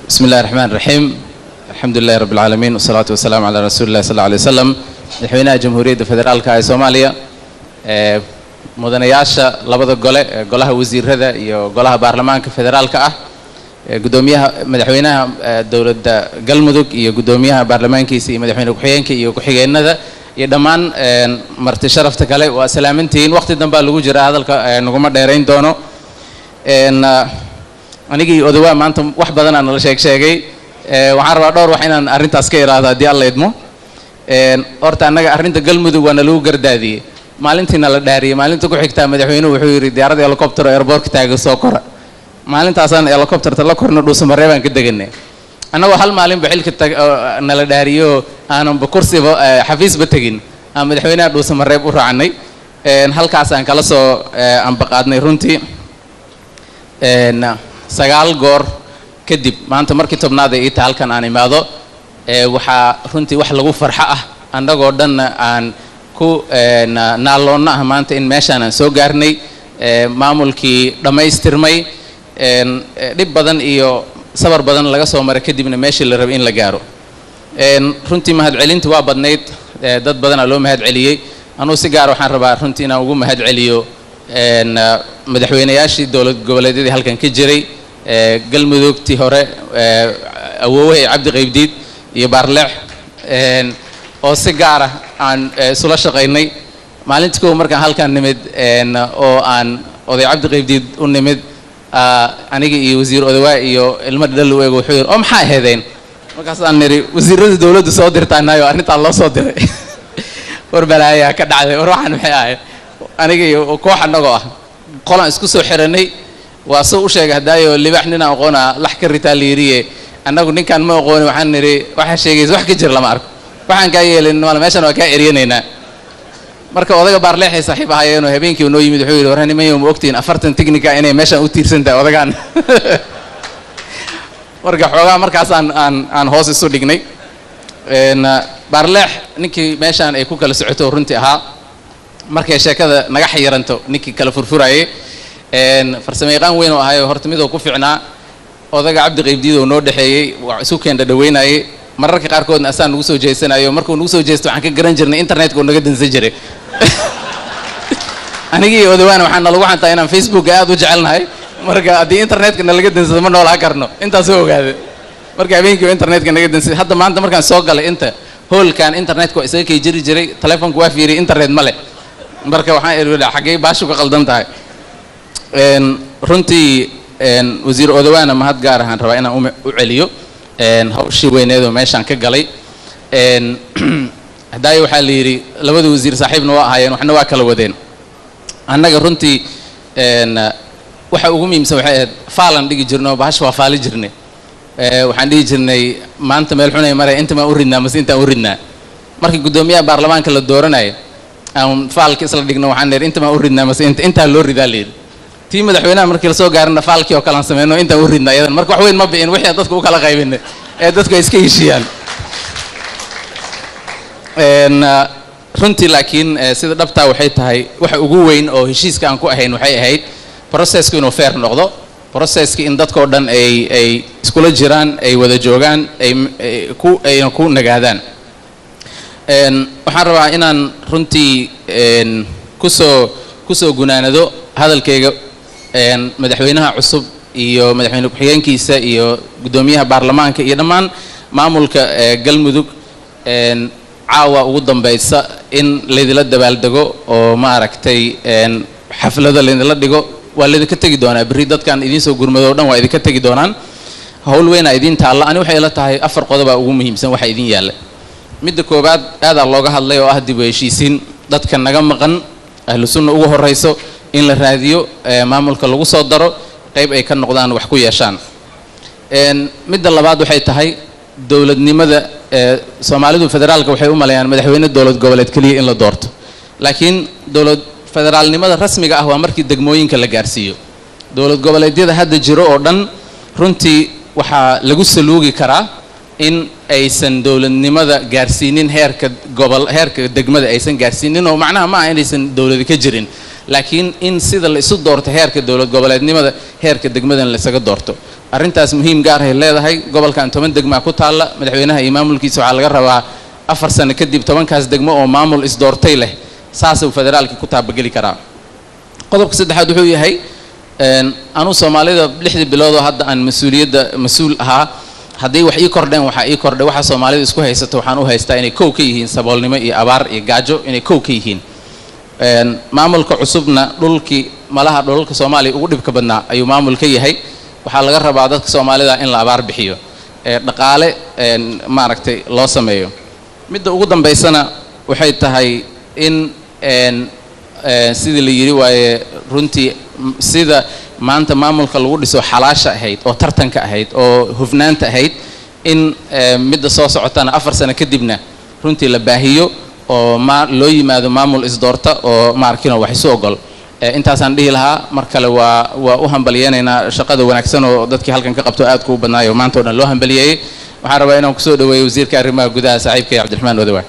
بسم الله الرحمن الرحيم، الحمد لله رب العالمين، والصلاة والسلام على رسول الله صلى الله عليه وسلم. Madaxweynaha Jamhuuriyadda Federaalka ee Soomaaliya, mudanayaasha labada gole ee golaha wasiirada iyo golaha baarlamaanka federaalka ah, guddoomiyaha, madaxweynaha dowladda Galmudug iyo guddoomiyaha baarlamaankiisa iyo madaxweyne ku-xigeenka iyo ku-xigeenada iyo dhammaan marti sharafta kale, waa salaamantihiin. Waqti dambaa lagu jiraa, hadalka naguma dheerayn doono. Anigii Odawaa maanta wax badan aan nala sheeg sheegay. Waxaan rabaa dhowr wax inaan arrintaas ka iraahdo haddii Alla idmo. Horta annaga arrinta Galmudug waa nalagu gardaadiyey. Maalintiina la dhaariyey, maalinta ku xigtaa madaxweynuhu wuxuu yidhi diyaarada helicopter oo airportka taaga soo kora. Maalintaasaan helicopterta la korna, Dhuusamareeb baan ka deganay, annagoo hal maalinba xilka tag nala dhaariyo, aananba kursiba xafiisba tegin, aan madaxweynaha Dhuusamareeb u raacnay. Halkaasaan kala soo ambaqaadnay. Runtii 9 goor kadib, maanta markii 10aad ay ii tahay halkan aan imaado. Waxaa runtii wax lagu farxo ah, annagoo dhanna aan ku naalloonna ah, maanta in meeshaan aan soo gaarnay, maamulkii dhammaystirmay, dhib badan iyo sabar badan laga soo maray kadibna meeshii la rabay in la gaaro. Runtii mahadcelintu waa badnayd, dad badanaa loo mahad celiyey. Anugu si gaar waxaan rabaa runtii inaan ugu mahad celiyo madaxweynayaashii dowlad goboleedyadii halkan ka jiray, Galmudugtii hore, awoowahay Cabdi Qaybdiid iyo Baarleex, oo si gaara aan isula shaqaynay. Maalintii kow markaan halkan nimid oo aan oday Cabdi Qaybdiid u nimid, aniga iyo wasiir Odawaa iyo ilmo dhadhal u eego, wuxuu yidhi, "Oo maxaa aheedeen?" Markaasaan nidhi, "Wasiirada dowladdu soo dirtaanayo, arrintaan loo soo diray." War balaayaa ka dhacday, war waxaan maxay ahay? Aniga iyo koox annagoo ah qolaan isku soo xiranay. Waa soo u sheegay haddaayo, libaax ninaan aqoonaa lax ka ritaa la yidhiye. Annagu ninkaan ma aqooni, waxaan nidhi, "Waxaa sheegaysa wax ka jira lama arko, waxaan kaa yeelin maala, meeshan waa kaa eryanaynaa." Marka odaga Baarleexay saaxiib ahaayeenoo habeenkii noo yimid, wuxuu yidhi, "War nimanyow, ma ogtihiin 40 technica inay meeshaan u tiirsan tahay odagaan?" Marka xoogaa markaasaan aan hoos isu dhignay. Baarleex ninkii meeshaan ay ku kala socoto runtii ahaa, markay sheekada naga xayiranto ninkii kala furfurayay, farsamo yaqaan weyn oo ahayo. Horta midoo ku ficnaa odaga Cabdi Qaybdiid oo noo dhexeeyey, waa isu keen dhadhaweynayay. Mararka qaarkoodna asaan nagu soo jeesanayo. Markuu nagu soo jeesto waxaan ka garan jirnay internetka uu naga dansan jiray. Anigii iyo Odawaana waxaa nalagu xantaa inaan Facebooka aad u jecelnahay. Marka haddii internetka nalaga dansado ma noolaa karno, intaasoo ogaada. Marka habeenkii internetka naga dansaday. Hadda maanta markaan soo galay inta hoolkan internetka waa isaga kay jiri jiray, telefoonka waa fiiriyay, internet ma leh. Marka waxaan idhi, xaggee baashu ka qaldan tahay? Runtii wasiir Odawaana mahad gaar ahaan rabaa inaan u celiyo hawshii weyneedoo meeshaan ka galay. Hadaayo waxaa la yidhi labada wasiir saaxiibna waa ahaayeen, waxna waa kala wadeen. Annaga runtii waxa ugu muhiimsan waxay ahayd faalan dhigi jirnay oo bahasha waa faali jirnay. Waxaan dhihi jirnay, maanta meel xunay maray, inta maan u ridnaa mase intaan u ridnaa? Markii guddoomiyaha baarlamaanka la dooranayo aan faalka isla dhigno, waxaan nidhi, inta maan u ridnaa mase inta? Intaa loo ridaa la yidhi. Tii madaxweynaha markii lasoo gaarana faalkii oo kale aan sameyno, intaan u ridnaa iyadan. Marka wax weyn ma bi'in wixii aan dadka u kala qaybinay ee dadku ay iska heshiiyaan runtii. Laakiin sida dhabtaa waxay tahay, waxa ugu weyn oo heshiiska aan ku ahayn waxay ahayd processku inuu fair noqdo, processki in dadkoo dhan ay iskula jiraan, ay wada joogaan, ay ku ayna ku nagaadaan. Waxaan rabaa inaan runtii kusoo gunaanado hadalkayga madaxweynaha cusub iyo madaxweyne ku-xigeenkiisa iyo guddoomiyaha baarlamaanka iyo dhammaan maamulka Galmudug. Caawa ugu dambaysa in laydinla dabaaldego oo maaragtay xaflado laydinla dhigo. Waa laydinka tegi doonaa berri, dadkan idiin soo gurmado o dhan waa idinka tegi doonaan. Hawl weynaa idiin taalla. Ani waxay ila tahay afar qodobaa ugu muhiimsan waxa idin yaalla. Midda koowaad aadaa looga hadlay oo ah dib u heshiisiin dadka naga maqan, Ahlu Sunna ugu horrayso, in la raadiyo, maamulka lagu soo daro, qayb ay ka noqdaan, wax ku yeeshaan. Midda labaad waxay tahay dowladnimada. Soomaalidu federaalka waxay u maleeyaan madaxweyne dowlad goboleed keliya in la doorto, laakiin dowlad federaalnimada rasmiga ah waa markii degmooyinka la gaarsiiyo. Dowlad goboleedyada hadda jiro oo dhan runtii waxaa lagu saluugi karaa in aysan dowladnimada gaarsiinin heerka gobol, heerka degmada aysan gaarsiinin, oo macnaha ma aha inaysan dowladi ka jirin, Laakiin in sida la isu doorto heerka dowlad goboleednimada, heerka degmadana la isaga doorto, arrintaas muhiim gaar ay leedahay. Gobolkan 10 degmaa ku taalla. Madaxweynaha iyo maamulkiisa waxaa laga rabaa 4 sano kadib 10kaas degmo oo maamul isdoortay leh, saasuu federaalka ku taabageli karaa. Qodobka saddexaad wuxuu yahay, anuu Soomaalida 6dii biloodoo hadda aan mas-uuliyadda mas-uul ahaa, haddii wax ii kordheen, waxaa ii kordhay waxa Soomaalida isku haysato waxaan u haystaa inay kow ka yihiin saboolnimo iyo abaar iyo gaajo, inay kow ka yihiin. Maamulka cusubna dhulkii malaha dhulalka Soomaaliya ugu dhibka badnaa ayuu maamul ka yahay. Waxaa laga rabaa dadka Soomaalida in la abaar bixiyo, dhaqaale maaragtay loo sameeyo. Midda ugu dambaysana waxay tahay in sidii la yidhi waaye, runtii sida maanta maamulka lagu dhiso xalaasha ahayd oo tartanka ahayd oo hufnaanta ahayd, in midda soo socotana 4 sano kadibna runtii la baahiyo oo ma loo yimaado maamul isdoorta oo maarkino wax isu ogol. Intaasaan dhihi lahaa. Mar kale waa u hambalyeenaynaa shaqada wanaagsan oo dadkii halkan ka qabto aadka u badnaayo maanta o dhan loo hambaliyeeyey. Waxaan rabaa inaan kusoo dhaweeyo wasiirka arrimaha gudaha, saaxiibkay Cabdiraxmaan Odawa.